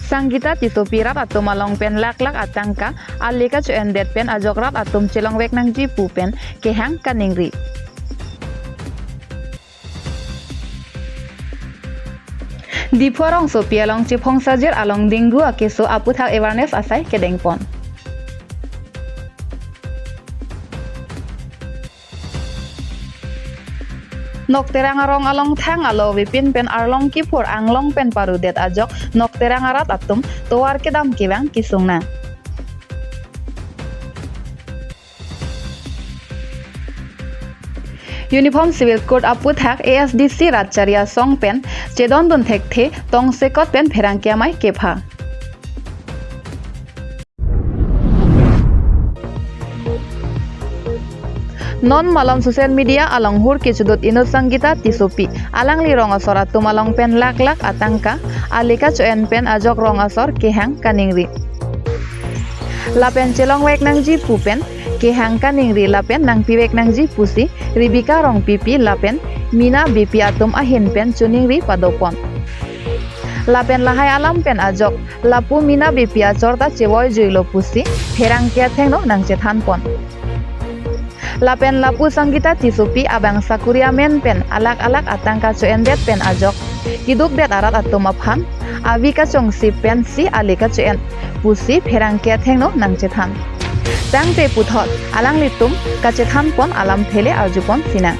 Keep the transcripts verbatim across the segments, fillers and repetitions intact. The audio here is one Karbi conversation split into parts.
Sangita Tissopi rat atum along pen lakh lakh atangka ale kacho-endet pen ajok rat atum chelongvek nangji pu pen kehang kaningri. Diphu rongsopi along Chiphong Sajir along dengue akeso aputhak awareness asai kedengpon. Nokterang arong along thang alo avepin pen arlong kiphur anglong pen parudet ajok Nokterang arat atum tovar kedam kevang kesung nang. Uniform Civil Code aputhak A S D C Ratchari Asong pen chedondun thekthe tongsekot pen pherangke amei kepha. Non malom social media along hur kechudut inut Sangita Tissopi alangli rong asor atum along pen lakh lakh atangka ale kacho-en pen ajok rong asor kehang kaningri. Lapen chelongvek nangji pu pen kehang kaningri lapen nangpivek nangji pusi Rebecca Rongpipi lapen Mina Beypi atum ahin pen choningri padopon. Lapen lahai alam pen ajok lapu Mina Beypi achor ta chevoi juilo pusi pherangke athengno nangchethanpon. Lapen lapu Sangita Tissopi abang sakuri amen pen alakh alakh atangka cho-endet pen ajok kidukdet arat atum aphan avi kachongsi pensi ale kacho-en pusi pherangke athengno nangchethan. Tangte puthot alanglitum kachethanpon alamthe le arjupon sinang.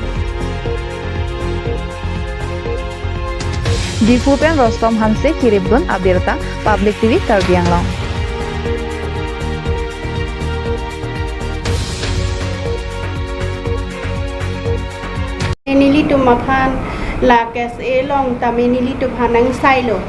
Diphu pen Rostom Hanse kiripdun abirta, Public T V Karbi Anglong. Nelitum aphan la K S A along tame nelitum aphan nangsailo.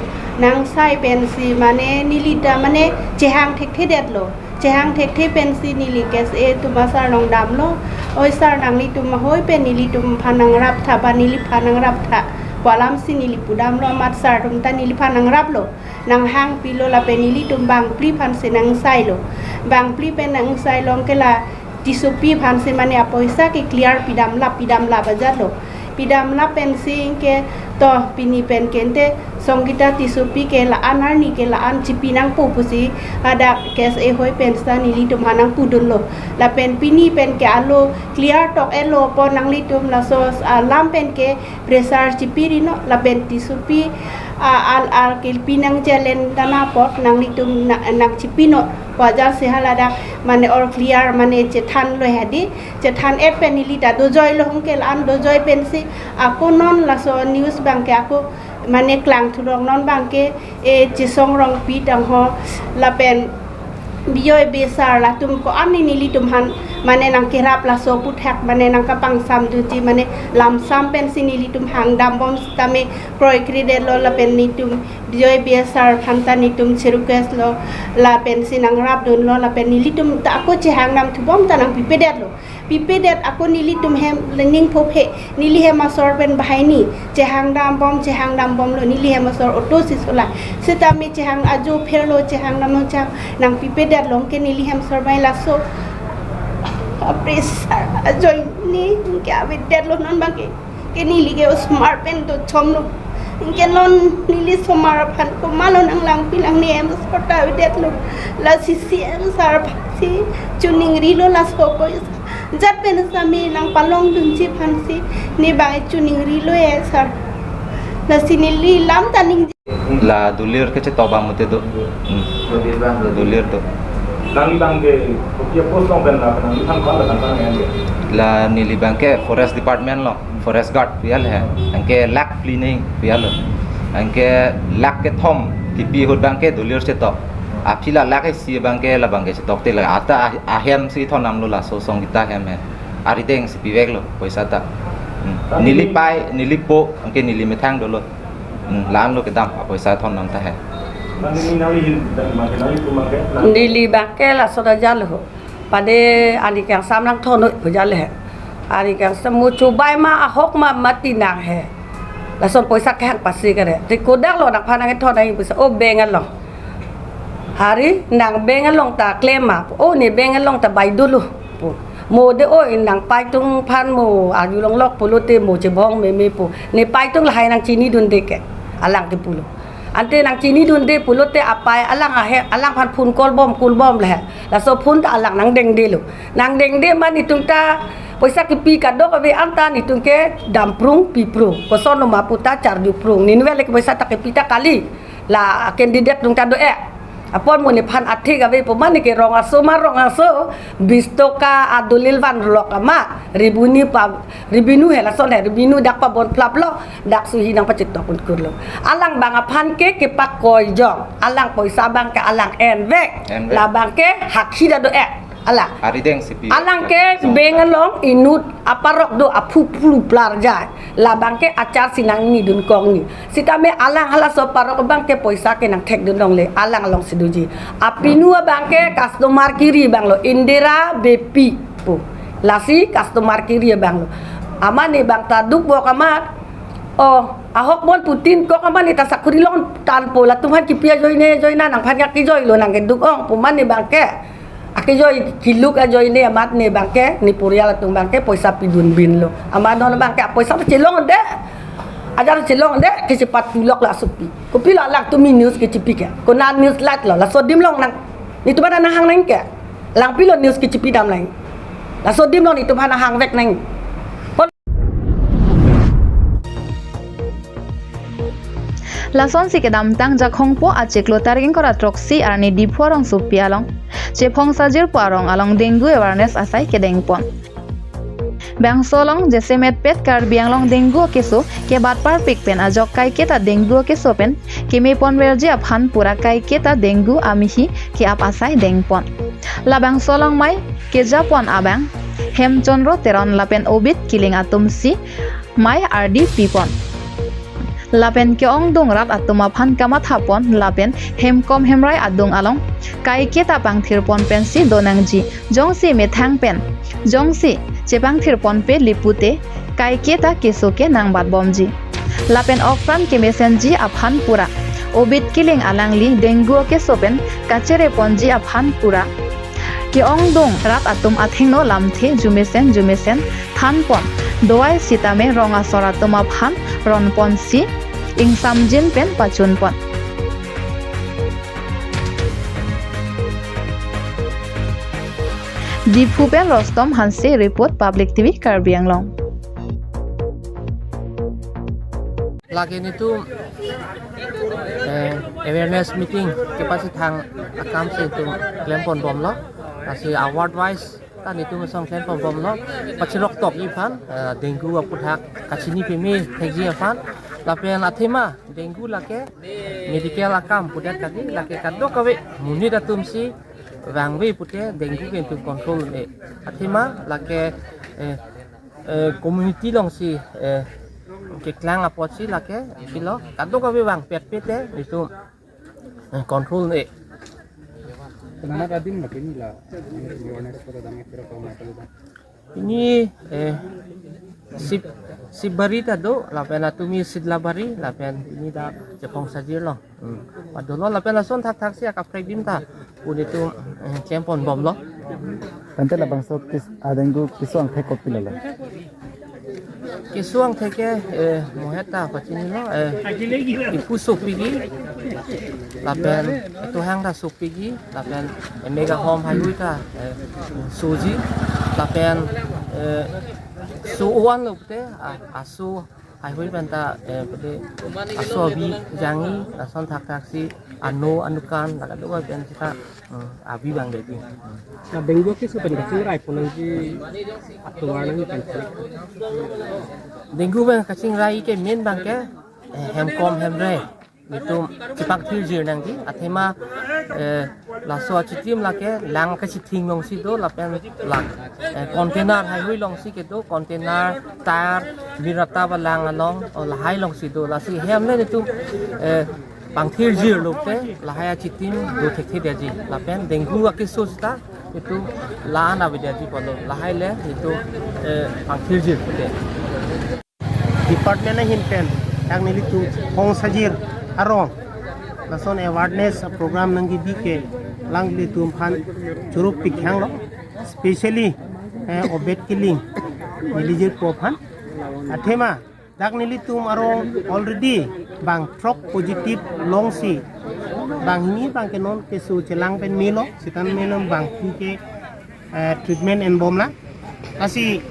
Nangsai pensi mane neli ta mane chehang thekthedetlo. Chehang thekthe pensi neli K S A atum asar along damlo. Oi sar, nanglitum ahoi pen nelitum aphan nangraptha ba neliphan nangraptha pu alamsi neli pudamlo, amat sar atum ta neliphan nangraplo. Nanghangpilo lapen nelitum bangphli aphansi nangsailo. Bangphli pen nangsailo anke la Tissopi aphansi mane apoisa ke clear pidamlap, pidamlap ajatlo. Pidamlap pensi anke to pini pen ke ante Sangita Tissopi ke la-an arni ke la-an chipi nangpo pusi hadak K S A ahoi pen seta nelitum aphan nangpudunlo. Lapen pini pen ke alo clear tok-etlo pu nanglitum laso alam pen ke pressure chipiri non lapen Tissopi, ah, al al ke pi nang challenge dana apot nanglitum na-, nangchipi non. Wajar si haladak mane all clear mane chethanlo hadi, chethan-et pen neli ta dojoilo, anke la-an dojoi pensi ako non laso news abangke ako mane klangthurong non abangke, e, Chesong Rongpi tangho lapen Bijoy Bey sar latum ko-an ni nelitum aphan mane nangkerap laso aputhak mane nangkapangsamdunji mane lamsam pensi nelitum hangdambom sitame kroikredetlo lapen netum Bijoy Bey sar aphan ta netum cherukeslo lapensi nangrapdunlo lapen nelitum ta ako chehang damthubom ta nangpipedetlo. Pipedet ako nelitum hem lening phophe, neli hem asor pen bahaini chehang dambom, chehang dambomlo, neli hem asor auto si sola. Sitame chehang ajo pherlo, chehang dambom chehang nangpipedetlo anke neli hem asor bai laso. Apre sar ajoine anke avedetlo non abangke. Ke neli ke osomar pen dochomlo. Anke non neli osomar aphan komatlo nanglangpi lang ne hem asor ta avedetlo. Lasi C M sar aphansi choningrilo laso apoisa. Jat pen sami nangpalongdunji aphansi ne bang choningrilo e sar. Lasi neli lam ta ning. La dolir kachetong abang mate do. Hmm. Dolir abang do. Dolir do. Nangli abangke kopi a-post along pen la, nangliphan ko-an la tangka nang-en ke? La neli abangke Forest Department along, Forest Guard pu alam he. Anke lakh phli ning pu alam. Anke lakh kethom kipi ahut abangke dolir chetong. Aphi la lakh isi abangke la abangke chetongte la ata ah-, ahem si thondamlo laso Sangita ahem he. Arideng si piveklo poisa ta. Hmm. Neli pei, neli po, anke neli methang dolo. Hmm, la-anlo kedam apoisa thondam ta he. Neli abangke laso ta jalo. Pade ani kangsam nangthon noi pu jalo he. Ani kangsam mo chubai ma ahok ma mati nang he. Lason poisa kehang pasi kare. Te kodaklo nangphan nangthon nang poisa. O bank along. Hari nang bank along ta klem ma. O ne bank along ta bai dolo pu. Mo de o nang pei atum aphan mo arjulonglok pulote mo chebong meme pu. Ne pei atum lahai nangchinidunde ke. Alang te pulo. Ante nangchinidunde pulote apai alang ahe, alangphan phone call bom, call bom le. Laso phone ta alang nangdengdelo. Nangdengde ma netum ta poisa kipi kadokave anta netum ke damprung piprung. Kosonlo ma pu ta charjuprung. Ninve le poisa ta kipi ta kali. La candidate atum ta do-e. Apot mo nephan athik ave pu mane ke rong aso ma rong aso bis toka adolil vanlok amat revenue pa, revenue he lason he revenue dak pabon phlaplo, dak suhi nangpachetok un kurlo. Alang bang aphan ke kepakoi jong. Alang poisa bang ke alang envek. Envek. La bang ke hakhi ta do-e. Ala. Arideng si pi. Alang ke beng along inut aparok do aphu phlu plar jai. La bang ke achar si nangnidun kong ni. Sitame alang halaso aparok bang ke poisa ke nangthekdun longle. Alang along si doji. Apinu abang ke customer kiri banglo. Indira Beypi pu. Lasi customer kiri banglo. Amat ne bang ta duk bok amat. Oh, ahok bon putin kok amat ne ta sakuri long tanpo latum aphan kipi ajoine ajoine nangphan ke kijoilo nangkeduk ong pu mane bang ke. Akejoi kiluk ajoine amat ne bang ke, ne porial atum bang ke, poisa pidun binlo. Amat non bang ke, poisa ta chelongde. Ajar chelongde, kechepatulok la supi. Kopilo alang tumi news kechepi ke. Konat news light lo, laso adim long nang. Netum aphan nanghang nang ke. Alang pilo news kechepi dam nang. Laso adim long netum aphan nanghang vek nang. Lasonsi kedamtang Jakhongpo achiklo tarik ingkoi ra throksi arni Diphu arongsopi along Chephong Sajir pu arong along dengue awareness asai kedengpon. Bangso along jasemetpet Karbi Anglong dengue keso kebat parpik pen ajok kaiketa dengue keso pen kemeponverji aphan pura kaiketa dengue amihi ke-ap asai dengpon. Labangso along mei kejapon abang Hemchandra Teron lapen Obit Killing atumsi mei ardi pipon. Lapen ke-ongdung rat atum aphan kamathapon lapen hemkom hemrai adung along kaiketa pangthirpon pensi donangji, jongsi methang pen jongsi chepangthirponpe lipute kaiketa keso ke nangbatbomji. Lapen okpran kemesenji aphan pura Obit Killing alangli dengue keso pen kachereponji aphan pura ke-ongdung rat atum athengno lamthe jumesen jumesen thanpon. Dawai sitame rong asor atum aphan ronponsi ingsamjin pen pachunpon. Diphu pen Rostom Hanse report, Public T V Karbi Anglong. Lake netum, eh, awareness meeting kepachethang akamsi netum klemponbomlo. Lasi award wise ta netum asong klemponbomlo. Pachiroktok iphan, eh, dengue aputhak kachini peme thekji aphan. Lapen athema dengue lake medical akam pudet kali, lake kadokave monit atumsi vangve pute dengue ke netum control un-e. Athema lake, eh, eh, community alongsi, eh, keklang apotsi lake pilo kadokave vangpetpete netum, eh, control un-e. Konat adim lake pini la awareness program epiro kau masalu bang. Pini, eh, Sip, Sipbari ta do, lapen atumi Sidlabari, lapen pini ta Chephong Sajir lo. Hmm. Padolo lapen lason thakthaksi akaprek adim ta pu netum, eh, klemponbomlo. Tangte labangso kes, a dengue keso angthek kopilo lo? Keso angthek ke, eh, mohet ta pachinilo, eh, ipu sopiki, lapen ituhang ta sopiki, lapen emega hom haihui ta, eh, soji, lapen, eh, so oan lo pute, ah, aso haihui pen ta, eh, pute aso abi jangji, lason thakthaksi ano anukan, la kadokave pen sita, hmm, abi vangveji. Hmm. Na dengue keso pen kachingrai pon nangji atovar nangji pen. Dengue pen kachingrai ke main bang ke, eh, hemkom hemrai netum chepangthirjir nangji, athema, eh, laso achitim lake lang kachithing alongsi do, lapen lang, eh, container haihui alongsi kedo, container, tyre, mirata ba lang along, o lahai alongsi do, lasi hem le netum, eh, pangthirjir lote lahai achitim do thekthedetji, lapen dengue akeso sita netum la-an avedetji pulo, lahai le netum, eh, pangthirjir pute. Department ahin pen, dak nelitum Chephong Sajir arong lason awareness program nangkebi ke alanglitum aphan choro pikhanglo, specially, eh, Obit Killing, neli jirpo aphan. Athema Dak nelitum arong already bang throk positive longsi, bang hini bang ke non keso chelang pen melo, sitame non bang ke, eh, treatment enbomlang. Lasi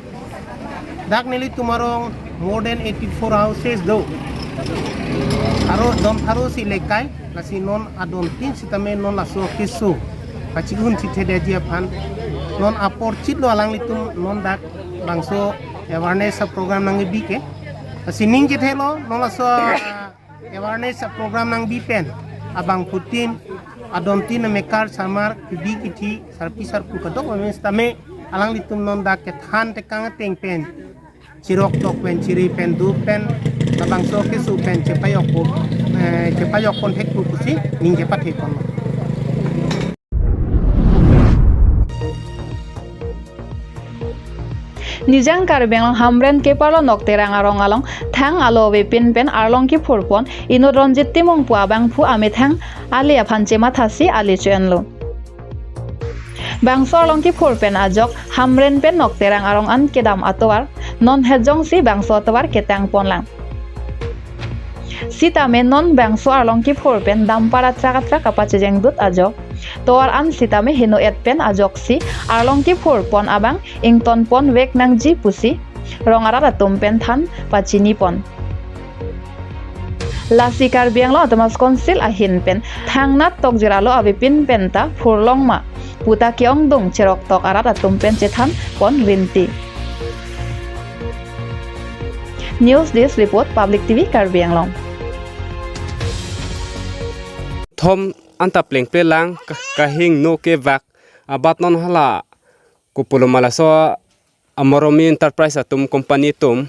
dak nelitum arong more than eighty-four houses do. Aro dom pharo si lekai, lasi non adon tin sitame non laso keso kachi-un chithedetji aphan non apor chitlo alanglitum non dak bangso awareness a program nangkebi ke. Lasi ning chethelo non laso, ah, awareness a program nangkebi pen abangphutin adon tin amekar samar kebi kithi sarpi sarpo kadokave sitame alanglitum non dak kethan tekang ateng pen chirok tok pen chiri pen du pen labangso keso pen chepajok po, eh, chepajok pon thek pu pusi ning chepathe ponlo. Nijang Karbi Anglong Hamren keparlo Nokterang arong along thang alo avepin pen arlong kephur pon inut Ronjit Timung pu abangphu amethang ali aphan chemathasi ali cho-enlo. Bangso arlong kephur pen ajok Hamren pen Nokterang arong an kedam atovar, non het jongsi bangso atovar ketang ponlang. Sitame non bangso arlong kephur pen dampar atrak atrak kapachejeng dut ajok, tovar an sitame heno et pen ajoksi arlong kephur pon abang ington pon vek nangji pusi rong arat atum pen than pachini pon. Lasi Karbi Anglong Autonomous Council ahin pen thangnat tokjir alo avepin pen ta phurlong ma puta ke-ongdung chirok tok arat atum pen chethan pon rinti. News Desk Report, Public T V Karbi Anglong. Thom anta plengple lang ka-, kahingno kevak abat non hala kopuloma laso Amoromi Enterprise atum company atum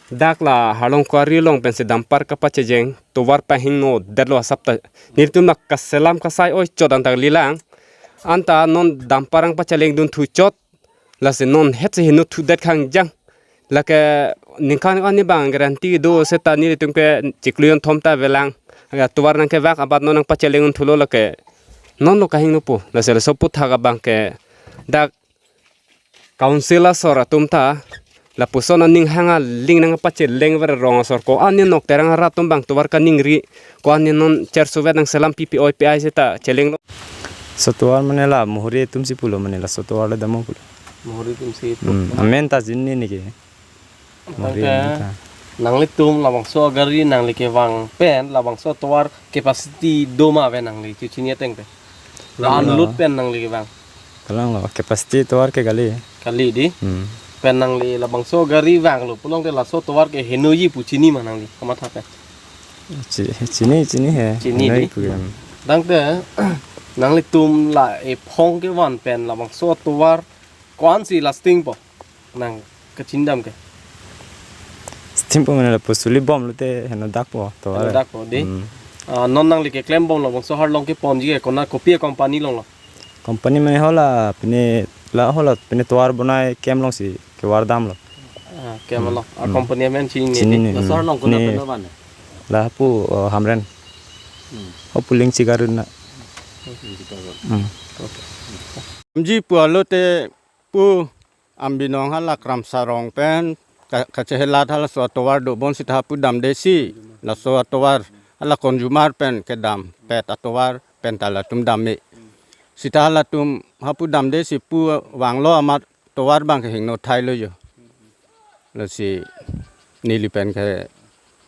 dak la Harlong Quarry along pensi dampar kapachejeng tovar pahingnodetlo asap ta nelitum la kaselam kasai oi chot anta lilang. Anta non dampar nangpacheleng dunthu chot, lasi non hetsi heno thudet khangjang. Lake ningkan ani bang guarantee do seta nelitum ke chiklo jonthom ta avelang. Aga tovar nangkevak abat non nangpacheleng dunthulo lake. Non lo kahingno pu, lasi laso aputhak abang ke dak council asor atum ta lapuson aning hang aling nangpacheleng ver rong asor ko-an ne Nokterang arat atum bang tovar kaningri, ko-an ne non chersuvet nangselam pipi oi pi ai seta chelenglo. Laso tovar mane la Mohori atumsi pulo mane laso tovar le damlo pulo. Mohori atumsi pu. Hmm, amen ta jinni neke. Mohori tangte amen ta. Nanglitum labangso gari nangli kevang pen labangso tovar capacity do ma ave nangli chu chini ateng pen? Kalang lo. Unload pen nangli kevang. Kalang lo, capacity tovar ke kali. Kali di. Hmm. Pen nangli labangso gari vanglo pulote laso tovar ke henoji pu chini ma nangli kamatha pen? Chi-, chini, chini he. Chini di. Henoji pu ke. Tangte nanglitum la ephong kevan pen labangso tovar ko-ansi lasting po? Nang kachini dam ke. Stimpo mane lapu suli bomlote heno dakpo tovar. Heno dakpo di. Hmm. Ah, non nangli keklem bomlo bangso Harlong keponji ke konat kopi a company along lo? Company mane hala pine la hala pine tovar bonai kem alongsi kevar damlo. Ah, kem along. Hmm. Ah, company amen chini ne di. Chini ne. Laso Harlong konat ne pen do ban? La hapu, oh, Hamren. Hmm. Hapu Lingchigarun na. Lingchigarun. Hmm. Okay. Damji pu alote pu Ambinong hala Kramsa arong pen ka-, kachehelat halaso atovar dobom seta hapu damdesi laso atovar hala consumer pen kedampet atovar pen ta latum dam me. Seta halatum hapu damdesi pu vanglo amat tovar bang ke hingno thailo jo. Lasi neli pen ke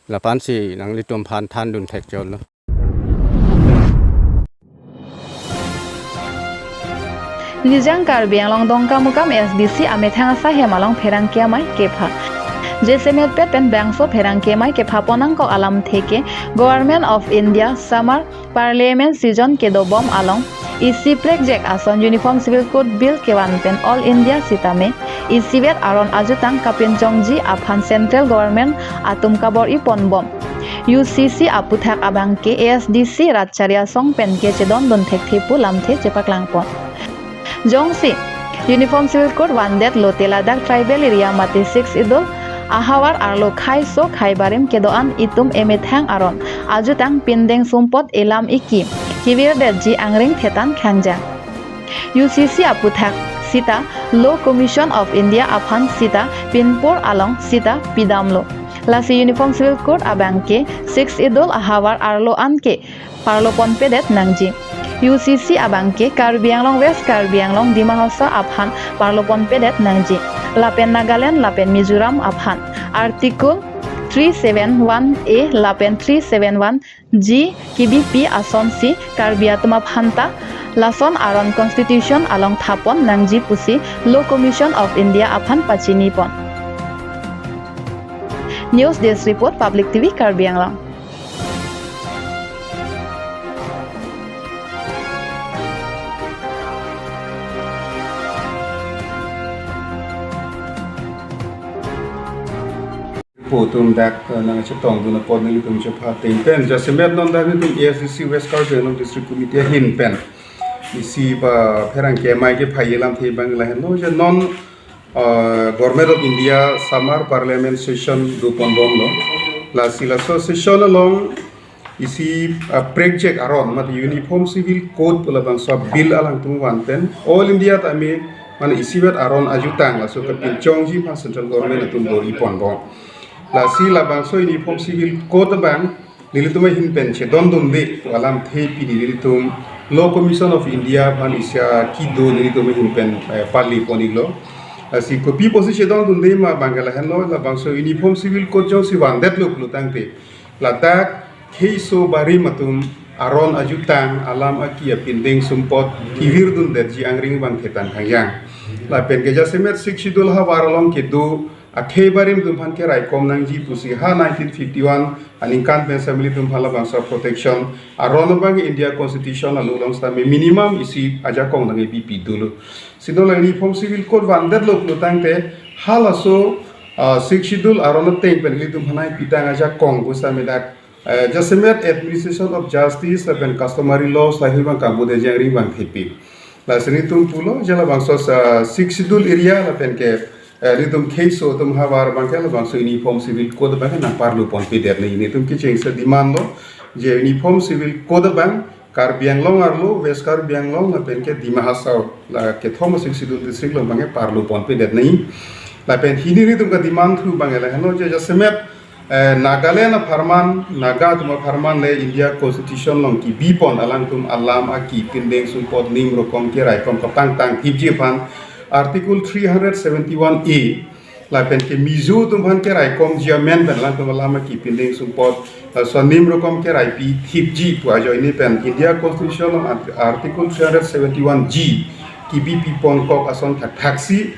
lapu-ansi nanglitum aphan thandun thek chotlo. Nijang Karbi Anglong Dongkamukam A S D C amethang asahem along pherangke amei kepha. Jasemet pet pen bangso pherangke amei kepha pon nangkok alamthe ke Government of India Summer Parliament Session kedobom along isi prekjak ason Uniform Civil Code Bill kevan pen All India sitame isivet aron ajutang kapinchongji aphan Central Government atum kabor-i ponbom. U C C aputhak abang ke A S D C rat chari asong pen kechedondun thekthe pu lamthe chepaklangpon. Jongsi Uniform Civil Code vandet lote ladak tribal area mate Sixth Schedule ahavar arlo khaiso khaibarim kedo-an itum emethang aron ajutang pindeng sumpot elam iki hivirdetji angring thetan khangjang. U C C aputhak seta Law Commission of India aphan seta pinpur along seta pidamlo. Lasi Uniform Civil Code abangke Sixth Schedule ahavar arlo anke parlo ponpedet nangji. U C C abangke Karbi Anglong, West Karbi Anglong, Dima Hasao aphan parlo ponpedet nangji. Lapen Nagaland lapen Mizoram aphan Article three seven one A lapen three seven one G kebipi asonsi Karbi atum aphanta lason aron Constitution along thapon nangji pusi Law Commission of India aphan pachinipon. News Desk Report, Public T V Karbi Anglong. Pu atum dak, eh, nangchetongdun apot nelitum chepha ateng pen jasemet non dak nelitum A S D C West Karbi Anglong District Committee ahin pen isi pa pherangke amei kephai alamthe abang lahenlo je non, eh, Government of India Summer Parliament Session doponbomlo. Lasi laso session along isi, ah, prekjak aron mate Uniform Civil Code pu labangso bill alangtum van pen All India tame mane isivet aron ajutang laso kapinchongji aphan Central Government atum bor-iponbom. Lasi labangso Uniform Civil Code abang nelitum ahin pen chedondunde pu alamthe pini nelitum Law Commission of India aphan isi akido nelitum ahin pen, eh, pali pon-iklo. Lasi kopi pusi chedondunde ma abangke lahenlo, labangso Uniform Civil Code jongsi vandetlo pulo tangte ladak kheiso barim atum aron ajutang alam aki apindeng sumpot kevirdundetji angring abang kethan thangjang. Lapen ke jasemet Sixth Schedule ahavar along kedo akhei barim atum aphan keraikom nangji pusi ha nineteen fifty-one aningkan pen Assembly atum aphan labangso protection aron abang India Constitution alo along sitame minimum isi ajakong nangkepipi dolo. Sino la Uniform Civil Code vandetlo pulo tangte halaso, ah, Sixth Schedule aron ateng pen ilitum aphan nangkepitang ajakong pu sitame dak, eh, jasemet Administration of Justice lapen Customary Laws lahei abang kambut ajang ring abang thepi. Lasi nelitum pulo je labangso sa Sixth Schedule area lapen ke, eh, nelitum kheiso atum ahavar abangke labangso Uniform Civil Code abangke nangparlo ponpedet nangji, nelitum kechengsi demand lo je Uniform Civil Code abang Karbi Anglong arlo, West Karbi Anglong lapen ke Dima Hasao, la kethom a-Sixth Schedule district along abangke parlo ponpedet nangji. Lapen hini nelitum ka-demand thu abangke lahenlo je jasemet, eh, Nagaland apharman, Naga atum apharman le India Constitution along kebipon alangtum alam aki pindeng sumpot nim rokom keraikom kapangtang thipji aphan Article three hundred seventy-one A lapen ke Mizo atum aphan keraikomji amen pen alangtum alam aki pindeng sumpot, eh, laso nim rokom keraipi thipji pu ajoine pen India Constitution along art-, Article three hundred seventy-one G kebipi ponkok ason thakthaksi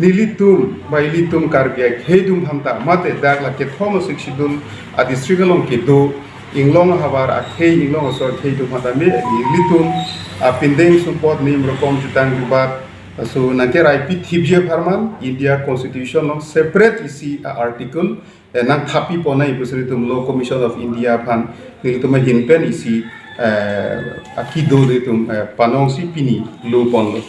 nelitum ba ilitum Karbi akhei atum aphanta mate dak la kethom a-Sixth Schedule a-district along kedo inglong ahavar akhei inglong aso akhei atum aphanta me ilitum apindeng sumpot nim rokom jutang jubat laso nangkeraipi thipji apharman India Constitution along separate isi a-article, eh, nangthappi ponnai pusi nelitum Law Commission of India aphan nelitum ahin pen isi, eh, akido nelitum, eh, panongsi pini lo ponlo.